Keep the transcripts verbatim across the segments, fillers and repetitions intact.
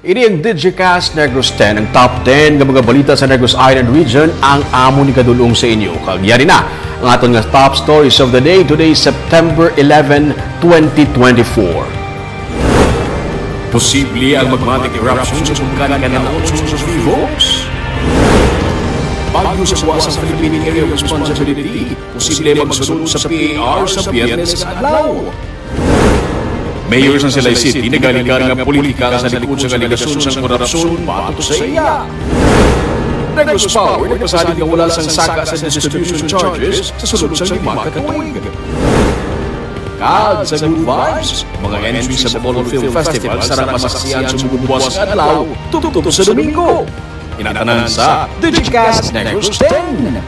Ini ang Digicast Negros ten, ang top ten nga mga balita sa Negros Island Region ang amon ikadul-ong sa inyo. Kag yari na ang aton nga top stories of the day, today, September eleven, twenty twenty-four. Posible ang magmatic eruption sa bulkan nga naon sa Vivos. Bagyo sa kuha sa Philippine Area of Responsibility, posible magsulod sa P A R sa Biyernes nga adlaw. Mayor sang Silay City nagaligar nga politika sa likod sang aligasyon sang korupsyon batok sa iya. Negros Power nagpasalig nga wala sang saka sa distribution charges sa sulod sang lima ka tuig. Kag sa good vibes, mga entry sa Bacolod Film Festival sarang masaksihan sa buwas nga adlaw, tubtob sa Domingo. Inatanan sa Digicast Negros ten.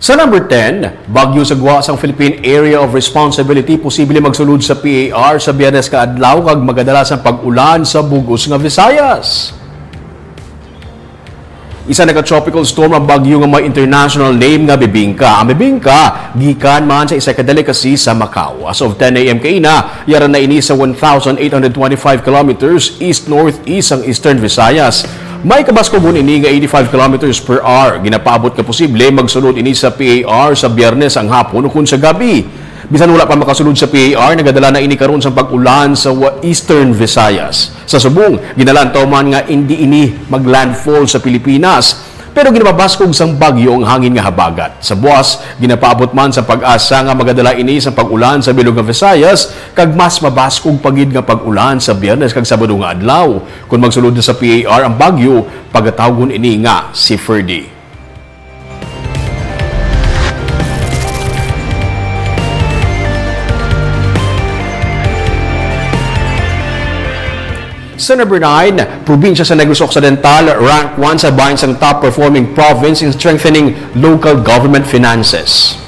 Sa number ten, bagyo sa gwa sang Philippine Area of Responsibility posible magsulod sa P A R sa Biyernes nga adlaw kag magadala sang pag-ulan sa bug-os nga Visayas. Isa na ka tropical storm ang bagyo nga may international name nga Bibingka. Ang Bibingka gikan man sa isa ka delicacy sa Macau. As of ten a m kaina, yara na ini sa one thousand eight hundred twenty-five kilometers east-northeast sang Eastern Visayas. May kabaskugon ini nga eighty-five kilometers per hour. Ginapaabot nga posible magsulod ini sa P A R sa Biyernes ang hapon ukon sa gabi. Bisan wala pa makasulod sa P A R, nagadala na ini karon sang pag-ulan sa wa-, Eastern Visayas. Sa subong, ginalantaw man nga indi ini mag-landfall sa Pilipinas, pero ginapabaskog sang bagyo ang hangin nga habagat. Sa buas, ginapaabot man sa pag-asa nga magadala ini sa pag-ulan sa bilog nga Visayas, kag mas mabaskog pa gid nga pag-ulan sa Biyernes kag Sabado nga adlaw. Kon magsulod na sa P A R ang bagyo, pagatawgon ini nga si Ferdy. Sa number nine, probinsya sa Negros Occidental, rank one sa bahin sang top performing province in strengthening local government finances.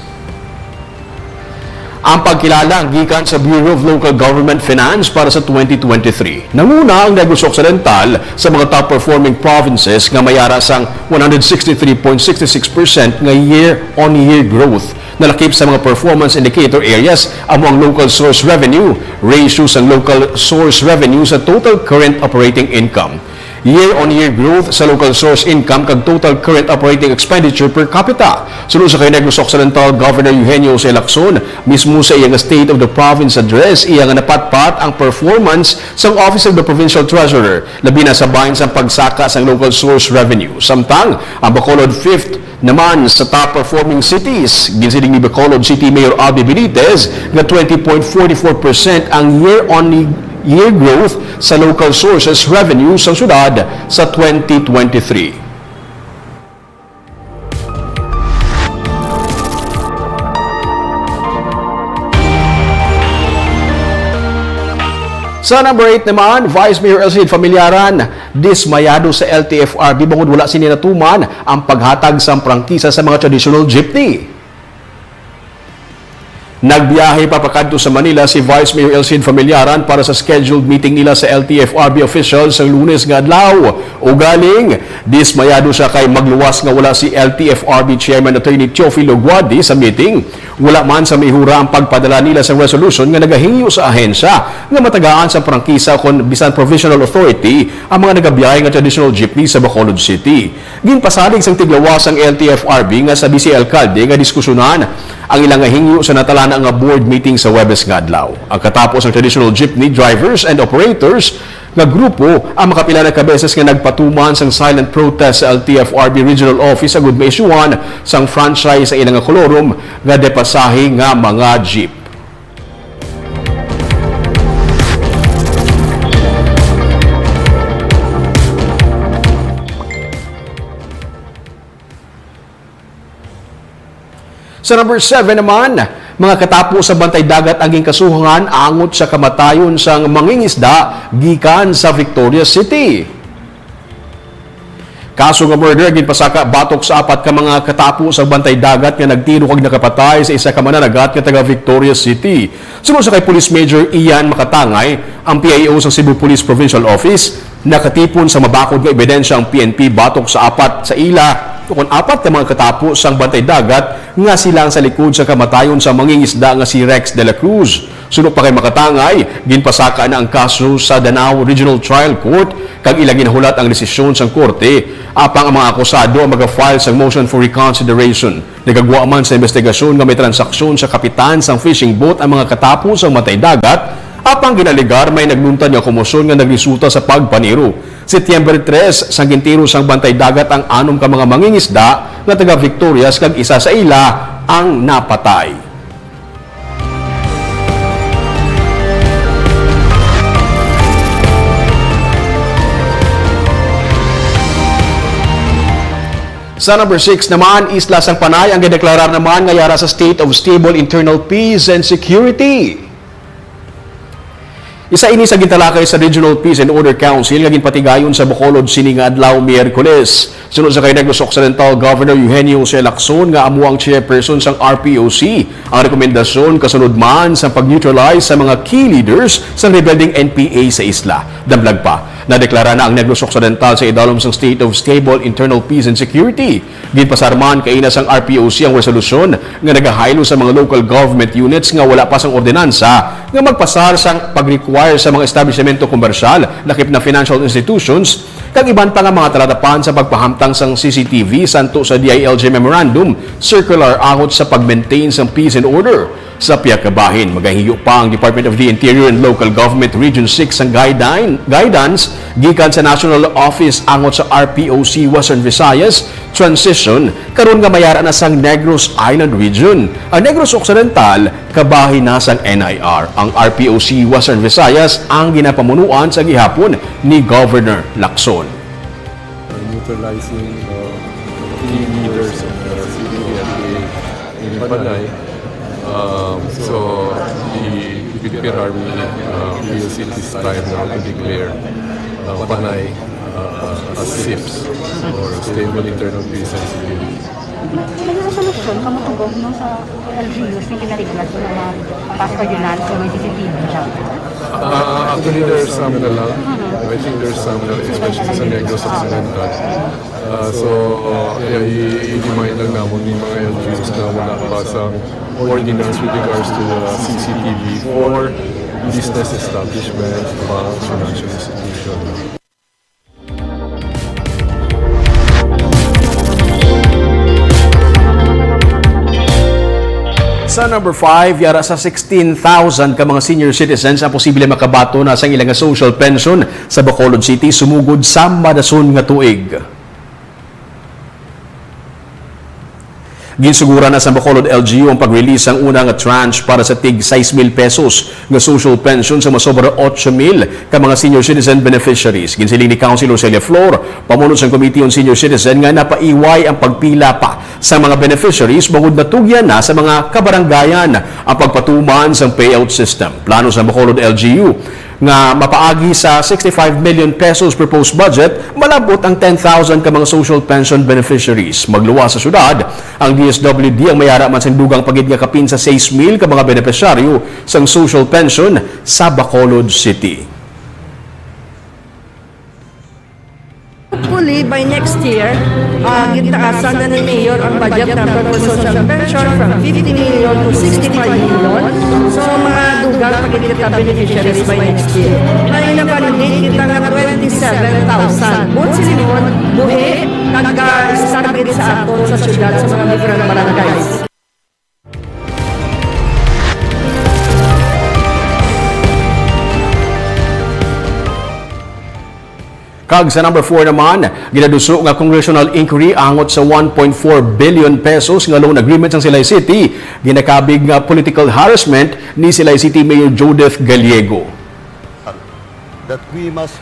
Ang pagkilala gikan sa Bureau of Local Government Finance para sa twenty twenty-three. Nanguna ang Negros Occidental sa mga top performing provinces nga may ara sang one hundred sixty-three point six six percent nga year-on-year growth. Nalakip sa mga performance indicator areas amo ang local source revenue, ratio sang local source revenue sa total current operating income. Year-on-year growth sa local source income kag total current operating expenditure per capita. Suno sa kay Negros Occidental Governor Eugenio Jose Lacson, mismo sa iya nga State of the Province Address, iya nga napatpat ang performance sang Office of the Provincial Treasurer, labi na sa bahin sang pagsaka sang local source revenue. Samtang ang Bacolod fifth naman sa top performing cities. Ginsiling ni Bacolod City Mayor Abby Benitez nga twenty point forty-four percent ang year-on-year growth sa local sources revenue sa syudad sa twenty twenty-three. Sa number eight naman, Vice Mayor Elcid Familiaran, dismayado sa L T F R B bangod wala sini natuman ang paghatag sang prangkisa sa mga traditional jeepney. Nagbiyahe papakadto sa Manila si Vice Mayor Elcid Familiaran para sa scheduled meeting nila sa L T F R B officials sa Lunes nga adlaw. Ugaling, dismayado siya kay magluwas nga wala si L T F R B Chairman Attorney Teofilo Guardi sa meeting. Wala man sa mahihura ang pagpadala nila sang resolution nga nagahingyo sa ahensya nga matagaan sa prangkisa kon bisan provisional authority ang mga nagabiyahe nga traditional jeepney sa Bacolod City. Ginpasalig sang tiglawas ang L T F R B nga sa Vice Alkalde nga diskusyonan ang ilang nga hingyo sa natalana nga board meeting sa Huwebes nga adlaw. Ang katapos ang traditional jeepney drivers and operators nga grupo ang makapila na ka beses nga nagpatuman sang silent protest sa L T F R B Regional Office agud maisyuhan sang franchise sa ilang nga kolorum nga depasahe nga mga jeep. Sa number seven naman, mga katapo sa Bantay Dagat ang ginkasuhan angot sa kamatayon sang mangingisda gikan sa Victorias City. Kaso nga murder ginpasaka batok sa apat ka mga katapo sa Bantay Dagat nga nagtiro kag nakapatay sa isa ka mananagat nga taga Victorias City. Suno sa kay Police Major Ian Makatangay, ang P I O sa Cebu Police Provincial Office, Nakatipon sa mabakod nga ebidensya ang P N P batok sa apat sa ila, o kon apat ka mga katapo sang bantay dagat nga sila ang sa likod sa kamatayon sa mangingisda nga si Rex de la Cruz. Suno pa kay Makatangay, ginpasaka na ang kaso sa Danao Regional Trial Court kag ila ginahulat ang desisyon sang korte. Apang ang mga akusado ang maga-file sang motion for reconsideration. Nagagwa man sa investigasyon nga may transaksyon sa kapitan sang fishing boat ang mga katapo sang bantay dagat, apang ginalegar may nagluntad nga komosyon nga nagresulta sa pagpaniro. Setyembre tres, sang gintiro sang bantay dagat ang anom ka mga mangingisda nga taga Victorias kag isa sa ila ang napatay. Sa number six naman, isla sang Panay ang gideklarar naman nga yara sa state of stable internal peace and security. Isa ini sa gintalakay sa Regional Peace and Order Council nga ginpatigayon sa Bacolod sini nga adlaw, Miyerkules. Suno sa kay Negros Occidental Governor Eugenio C. Lacson nga amo ang chairperson sang R P O C, ang rekomendasyon kasunod man sa pag-neutralize sa mga key leaders sang rebelde nga N P A sa isla. Damlag pa, nadeklara na ang Negros Occidental sa idalom sang State of Stable Internal Peace and Security. Ginpasar man kaina sang R P O C ang resolusyon nga nagahaylo sa mga local government units nga wala pa sang ordinansa nga magpasar sang pag-require sa mga establisimento komersyal, lakip na financial institutions, kag iban pa nga mga talatapan sa pagpahamtang sang C C T V santo sa D I L G memorandum circular angot sa pag-maintain sang peace and order. Sa pihak ka bahin, magahinyo pa ang Department of the Interior and Local Government Region six sang guideline, guidance gikan sa National Office angot sa R P O C Western Visayas Transition, karon nga mayara na sang Negros Island Region. Ang Negros Occidental kabahin na sang N I R. Ang R P O C Western Visayas ang ginapamunuan sa gihapon ni Governor Lacson. Neutralizing, uh, key leaders of the C P F A in Panay. Um, so, the P P R Army, uh, feels it is time now to declare, uh, Panay, uh, as SIPS, or Stable Internal Peace and Security. May resolution kamo tungkol no sa L G Us nga ginariglat sa mga Pastor Dinan sa mga C C T V dyan? Uh, actually, there's some na lang. I think there's some na, especially sa Negros Occidental. Uh, so, uh, kaya i-, i-remind lang namon ni mga L G Us na wala pa sang ordinance with regards to, uh, C C T V for business establishment, banks, financial institution. Sa number five, yara sa sixteen thousand ka mga senior citizens ang posible makabaton na sang ila nga social pension sa Bacolod City sumugod sa madason nga tuig. Ginsuguran na sa Bacolod L G U ang pag-release sang una nga tranche para sa tig sais mil pesos nga social pension sa masobra otso mil ka mga senior citizen beneficiaries. Ginsiling ni Councilor Celia Flor, pamuno sang Committee on Senior Citizen, nga napaiway ang pagpila pa sa mga beneficiaries bangod natugyan na sa mga kabarangayan ang pagpatuman sang payout system. Plano sa Bacolod L G U nga mapaagi sa sixty-five million pesos proposed budget, malab-ot ang ten thousand ka mga social pension beneficiaries. Magluwas sa syudad, ang D S W D ang mayara man sang dugang pa gid nga kapin sa sais mil ka mga benepisyaryo sang social pension sa Bacolod City. Hopefully, by next year, ah, gintaasan na ni Mayor ang budget number for social pension from fifty million to sixty-five million. So, mga dugang pa gid kita beneficiaries by next year. May na-validate kita nga twenty-seven thousand. Buot silingon, buhi, nag-start gid sa aton sa syudad, sa mga different barangays. Kag sa number four naman, ginaduso nga congressional inquiry angot sa one point four billion pesos nga loan agreement sang Silay City, ginakabig nga political harassment ni Silay City Mayor Judith Gallego.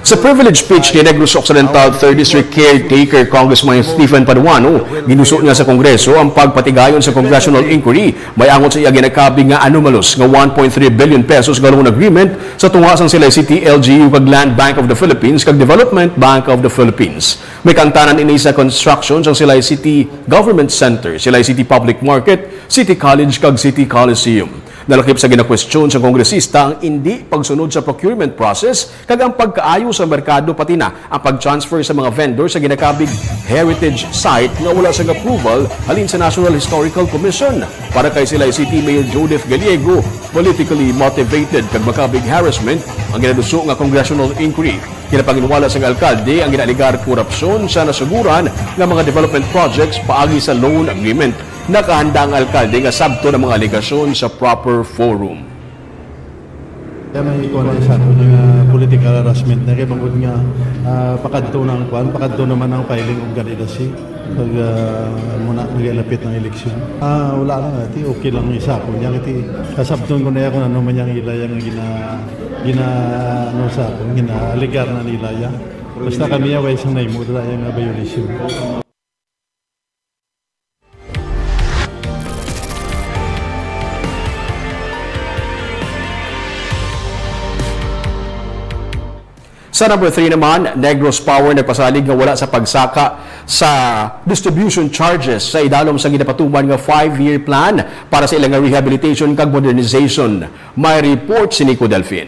Sa privilege speech ni Negros Occidental Third District Caretaker Congressman Stephen Paduano, ginuso niya sa Kongreso ang pagpatigayon sa congressional inquiry may angot sa iya ginakabig nga anomalous nga one point three billion pesos nga loan agreement sa tunga sang Silay City L G U kag Land Bank of the Philippines kag Development Bank of the Philippines. May kaangtanan ini sa construction sang Silay City Government Center, Silay City Public Market, City College kag City Coliseum. Nalakip sa ginakwestiyon sa kongresista ang indi pagsunod sa procurement process kag ang pagkaayo sa merkado, pati na ang pag-transfer sa mga vendor sa ginakabig heritage site nga wala sang approval halin sa National Historical Commission. Para kay Silay City Mayor Jodeph Gallego, politically motivated kag makabig harassment ang ginaduso nga congressional inquiry. Ginapanginwala sang alkalde ang ginaalegar korupsyon sa nasuguran nga mga development projects paagi sa loan agreement. Nakahanda ang alkalde nga sabton ang mga alegasyon sa proper forum. Kaya may ikuha na sa ako nga political harassment na kay bangod nga ah, pakadto na ang kwan, pakadto naman ang filing of candidacy. Pag ah, muna nagalapit ng eleksyon. Ah, wala lang, ati, okay lang yung sa ako. Yang iti, kasabton ko na yan kung ano man yung ilaya nga gina, gina, ano sa ako, gina-alegar na nila yan. Basta kami away sang naimo, wala yung ah, violation. Sa number three naman, Negros Power nagpasalig nga wala sa pagsaka sa distribution charges sa idalom sa ginapatuman nga five-year plan para sa ilang rehabilitation kag modernization. May report si Nico Delfin.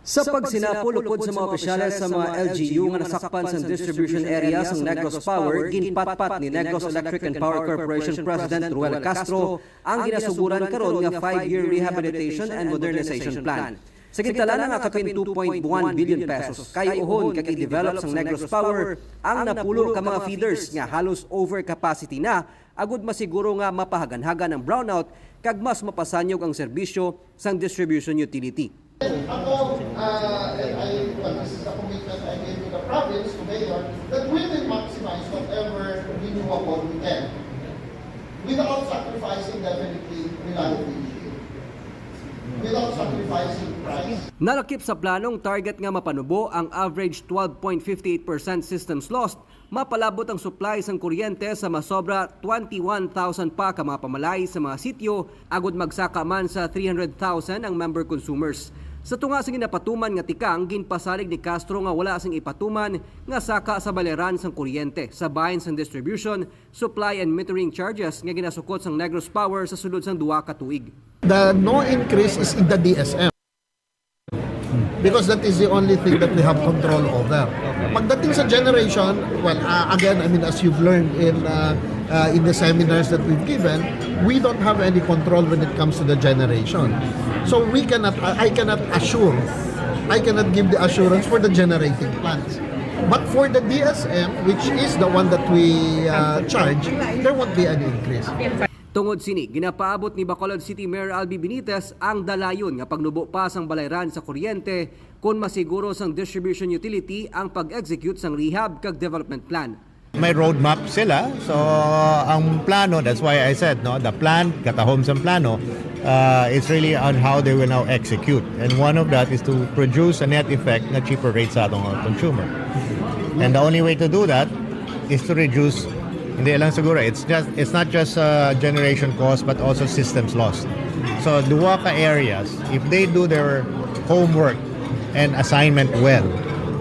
Sa pagsinapol upod sa mga opisyales sa mga L G U nga nasakpan sa distribution area sang Negros Power, ginpatpat ni Negros Electric and Power Corporation President Ruel Castro ang ginasuguran karon nga five-year rehabilitation and modernization plan. Sa gintalana nga kapin two point one billion pesos, kayuhon kag i-develop sang Negros Power ang napulo ka mga feeders nga halos over capacity na, agud masiguro nga mapahaganhagan ang brownout kag mas mapasanyog ang serbisyo sang distribution utility. Ako, uh, I, I, well, this is a commitment I made to the province, to Mayor, that we will maximize whatever renewable we can without sacrificing definitely reliability, without sacrificing price. Nalakip sa planong target nga mapanubo ang average twelve point fifty eight percent systems lost, mapalabot ang supply sang kuryente sa masobra twenty-one thousand pa ka mga pamalay sa mga sityo, agud magsaka man sa three hundred thousand ang member consumers. Sa tunga sa ginapatuman nga tikang, ginpasalig ni Castro nga wala sing ipatuman nga saka sa bayaran sang kuryente sa bahin sang distribution, supply and metering charges nga ginasukot sang Negros Power sa sulod sang duha ka tuig. The no increase is in the D S M. Because that is the only thing that we have control over. Pagdating sa generation, well, uh, again, I mean, as you've learned in uh, uh, in the seminars that we've given, we don't have any control when it comes to the generation. So we cannot, I I cannot assure, I cannot give the assurance for the generating plants. But for the D S M, which is the one that we uh, charge, there won't be any increase. Tungod sini, ginapaabot ni Bacolod City Mayor Albi Benitez ang dalayon nga pagnubo pa sang balayran sa kuryente kon masiguro sang distribution utility ang pag-execute sang rehab kag development plan. May roadmap sila. So, ang plano, that's why I said, no, the plan, katahom sa plano, uh, is really on how they will now execute. And one of that is to produce a net effect na cheaper rate sa atong consumer. And the only way to do that is to reduce, hindi lang siguro, it's just it's not just uh, generation cost but also systems lost. So duha ka areas, if they do their homework and assignment well,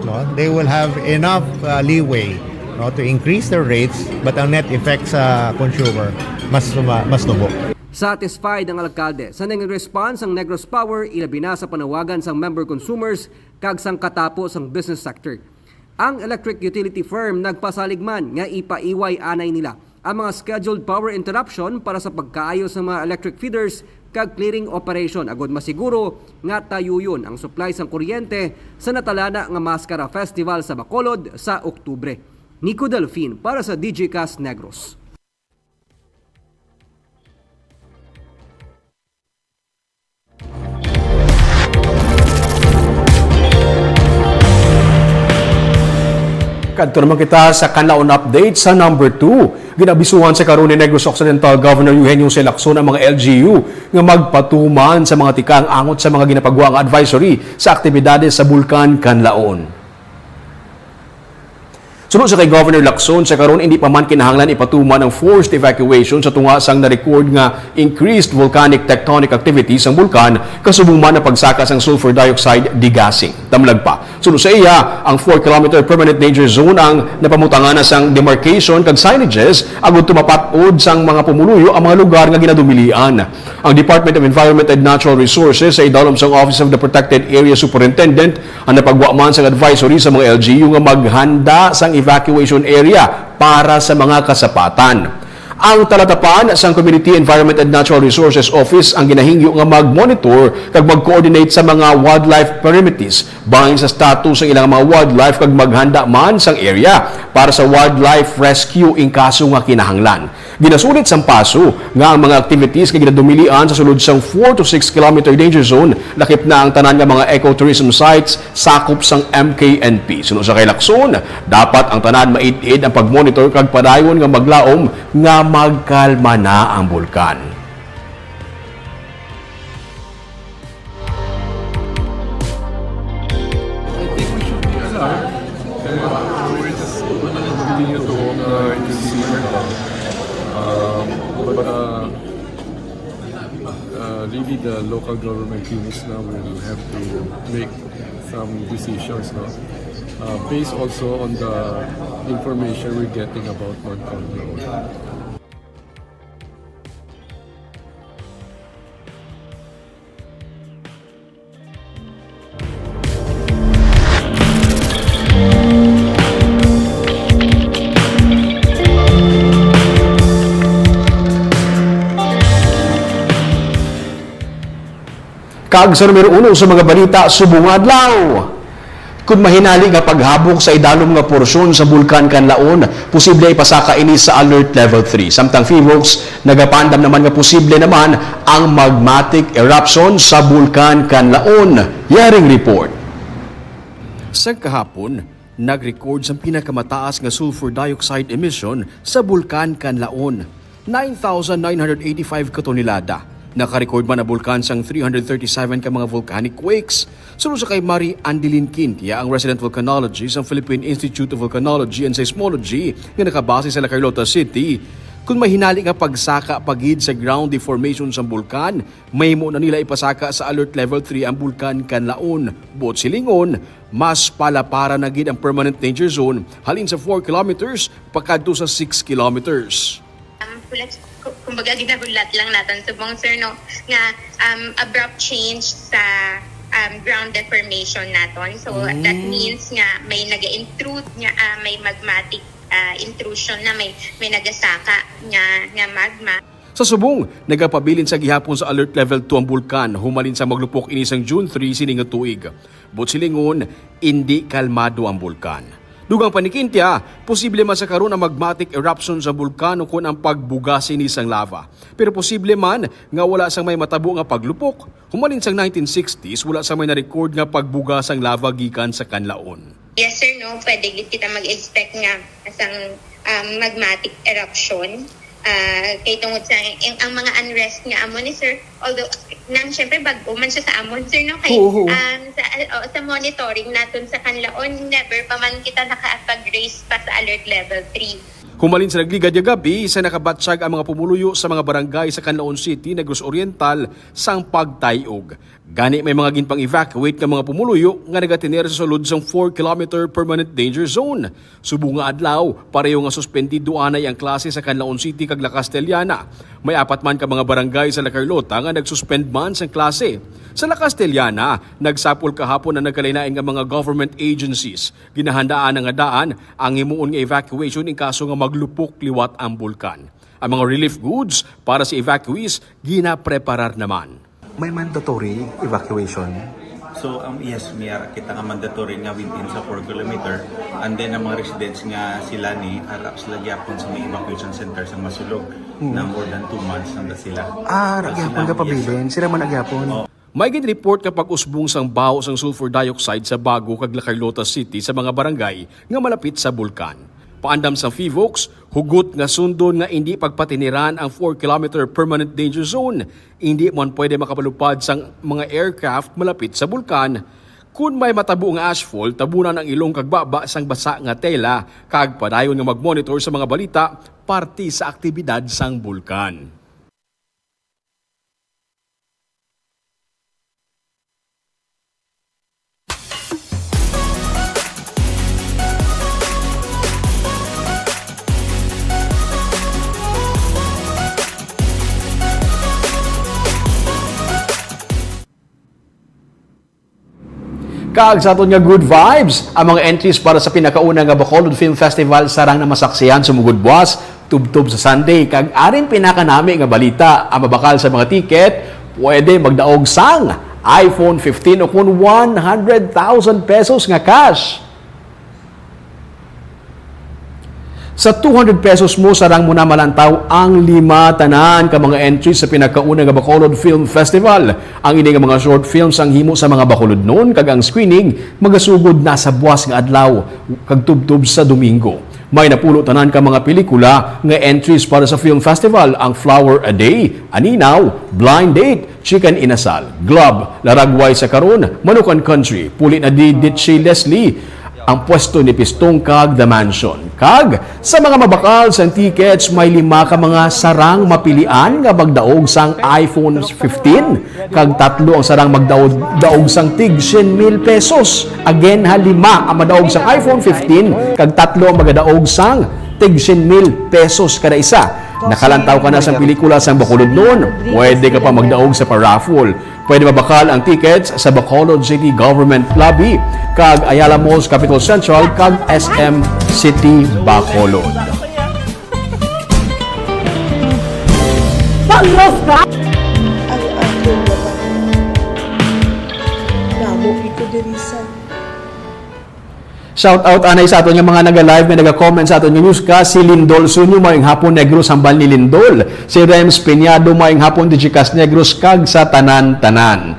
no, they will have enough uh, leeway, no, to increase their rates, but ang net effect sa consumer mas suma, mas tubo. Satisfied ang alkalde sa naging response sang Negros Power, ilabi na sa panawagan sang member consumers kag sang katapo sang business sector. Ang electric utility firm nagpasalig man nga ipaiway anay nila ang mga scheduled power interruption para sa pagkaayo sa mga electric feeders kag clearing operation, agud masiguro nga tayuyon ang supply sang kuryente sa natalana nga Mascara Festival sa Bacolod sa Oktubre. Nico Delfin para sa D J Cast Negros. Kadto naman kita sa Kanlaon update sa number two. Ginabisuhan sa karon ni Negros Occidental Governor Eugenio C. Lacson ang mga L G U nga magpatuman sa mga tikang angot sa mga ginapagwa nga advisory sa aktibidades sa Bulkan Kanlaon. Suno sa kay Governor Lacson, sa karon hindi pa man kinahanglan ipatuman ang forced evacuation sa tunga sang na-record nga increased volcanic tectonic activity sang bulkan, kasubong man ang pagsaka sang sulfur dioxide degassing. Damlag pa, Suno sa iya, ang four kilometer permanent danger zone ang napamutangan na sang demarcation kag signages agud tumapat-od sang mga pumuluyo ang mga lugar nga ginadumilian. Ang Department of Environment and Natural Resources sa idalom sang Office of the Protected Area Superintendent ang napagwa man sang advisory sa mga L G U nga maghanda sang evacuation area para sa mga kasapatan. Ang talatapan sang Community Environment and Natural Resources Office ang ginahingyo nga mag-monitor kag mag-coordinate sa mga wildlife permittees bahin sa status sang ilang mga wildlife kag maghanda man sang area para sa wildlife rescue in kaso nga kinahanglan. Ginasulit sang PASO nga ang mga activities nga ginadumilian sa sulod sang four to six kilometer danger zone, lakip na ang tanan nga mga ecotourism sites sakop sang M K N P. Suno sa kay Lacson, dapat ang tanan maid-id ang pag-monitor kag padayon nga maglaom nga magkalma na ang bulkan. I think we should be alarmed. And we're just continue to hope na it will be better. Um, but, uh, uh, really the local government units now will have to make some decisions, no? Uh, based also on the information we're getting about Mount Carmel. Kag sa numero uno sa mga balita subong nga adlaw, kun mahinali nga paghabok sa idalom nga porsyon sa Bulkan Kanlaon, posible ipasaka ini sa Alert Level three. Samtang PHIVOLCS nagapaandam naman nga posible naman ang magmatic eruption sa Bulkan Kanlaon. Yaring report. Sa kahapon, nag-record sang pinakamataas nga sulfur dioxide emission sa Bulkan Kanlaon, nine thousand nine hundred eighty-five ka tonelada. Naka-record man ang bulkan sang three hundred thirty-seven ka mga volcanic quakes. Suno sa kay Mari Andelin Quintia, ang resident volcanologist sa Philippine Institute of Volcanology and Seismology nga nakabase sa La Carlota City, kun mahinali nga pagsaka pa gid sa ground deformation sang bulkan, mahimo na nila ipasaka sa Alert Level three ang Bulkan Kanlaon. Buot silingon, mas palaparan na gid ang permanent danger zone halin sa four kilometers pakadto sa six kilometers. Um, hulat, ku-, kumbaga, ginahulat lang naton subong, sir, no, nga, um, abrupt change sa, um, ground deformation naton. So, that Mm. means nga may naga-intrude nga, ah, may magmatic, ah, intrusion na, may, may nagasaka nga, nga magma. Sa subong, nagapabilin sa gihapon sa Alert Level two ang bulkan, humalin sa maglupok ini sang June three sini nga tuig. Buot silingon, indi kalmado ang bulkan. Dugang pa ni Quintia, posible man sa karon ang magmatic eruption sa bulkan ukon ang pagbuga sini sang lava. Pero posible man nga wala sang may matabo nga paglupok. Humalin sang nineteen sixties, wala sang may na-record nga pagbuga sang lava gikan sa Kanlaon. Yes, sir, no. Pwede gid kita mag-expect nga sang, um, magmatic eruption. Ah, kay tungod sa, ang, ang mga unrest nga amo ni, sir, although, nang, syempre, bag-o man siya sa amon, sir, no? Kay, Oo, oo. um, sa, oh, sa monitoring naton sa Kanlaon, never pa man kita nakapag-raise pa sa Alert Level three. Humalin sa nagligad nga gab-i, sa nakabatsyag ang mga pumuluyo sa mga barangay sa Kanlaon City, Negros Oriental, sang pagtay-og. Gani, may mga ginpang-evacuate nga mga pumuluyo nga nagatener sa sulod sang four kilometer permanent danger zone. Subong nga adlaw, pareho nga suspendido anay ang klase sa Canlaon City kag La Castellana. May apat man ka mga barangay sa La Carlota nga nag-suspend man sang klase. Sa La Castellana, nagsapol kahapon ang nagkalain-lain nga mga government agencies. Ginahandaan na nga daan ang himuon nga evacuation in kaso nga maglupok liwat ang bulkan. Ang mga relief goods para sa evacuees ginapreparar naman. May mandatory evacuation? So, ang, yes, may ara kita nga mandatory nga within sa four kilometer. And then, ang mga residents nga sila ni, ara sila gyapon sa may evacuation center sa Masulog Hmm. na more than two months na sila. Ah, ra So, gyapon sila, ka pabilin. yes, sir. Sila man ra gyapon. Oh. May ginreport nga pag-usbong sang baho sang sulfur dioxide sa Bago kag La Carlota City sa mga barangay nga malapit sa bulkan. Paandam sang PHIVOLCS, hugot nga sundon nga indi pagpatiniran ang four kilometer permanent danger zone. Indi man pwede makapalupad sang mga aircraft malapit sa bulkan. Kon may matabo nga ashfall, tabunan ang ilong kag baba sang basa nga tela, kag padayon nga mag-monitor sa mga balita parte sa aktibidad sang bulkan. Kag sa aton nga good vibes, ang mga entries para sa pinakauna nga Bacolod Film Festival sarang na masaksihan sumugod buwas, tubtob sa Sunday. Kag aring pinakanami nga balita, ang mabakal sa mga ticket, pwede magdaog sang iPhone fifteen o kun one hundred thousand pesos nga cash. Sa two hundred pesos mo, sarang mo na malantaw ang lima tanan ka mga entries sa pinakauna nga Bacolod Film Festival. Ang ini nga mga short films ang himo sa mga Bacolodnon, kag ang screening magasugod na sa buwas nga adlaw kag tubtob sa Domingo. May napulo tanan ka mga pelikula nga entries para sa film festival, ang Flower a Day, Aninaw, Blind Date, Chicken Inasal, Globe, Laragway sa Karon, Manukan Country, Puli na di Ditchy Leslie, Ang Pwesto ni Pistong, kag The Mansion. Kag sa mga mabakal sang tickets, may lima ka mga sarang mapilian nga magdaog sang iPhone fifteen, kag tatlo ang sarang magdaog, daog sang tig syen mil pesos. Again, ha, lima ang madaog sang iPhone fifteen, kag tatlo ang magadaog sang tig syen mil pesos kada isa. Nakalantaw ka na sang pelikula sang Bacolodnon? Pwede ka pa magdaog sa pa-raffle. Pwede mabakal ang tickets sa Bacolod City Government Lobby, kag Ayala Malls Capitol Central, kag S M City Bacolod. Bangos ka! Ang aking babae. Namo ito dirisan. Shout out anay sa aton nga mga naga-live, may naga-comment sa aton nga newscast, si Lindol Sunyo, mayong hapon, Negros, hambal ni Lindol. Si Rems Peñado, mayong hapon, Digicast Negros, kag sa tanan-tanan.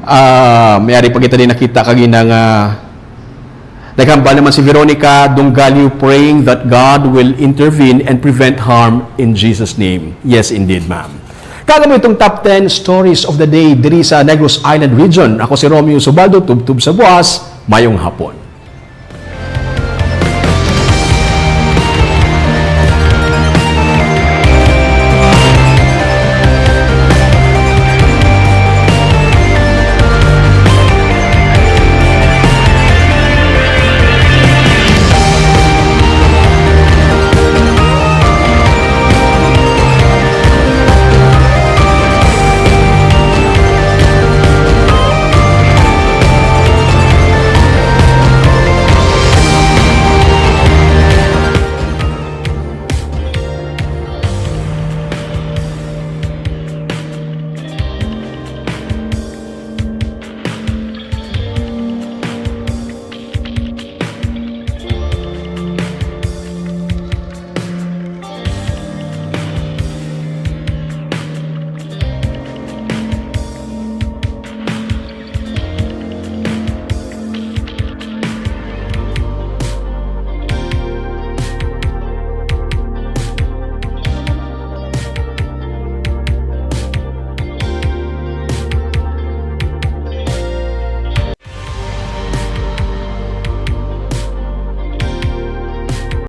Ah, may ari pa kita din nakita kagina nga naghambal naman si Veronica Dunggalio, praying that God will intervene and prevent harm in Jesus' name. Yes, indeed, ma'am. Kag amo itong top ten stories of the day diri sa Negros Island region. Ako si Romeo Subaldo, tubtob sa buwas, mayong hapon.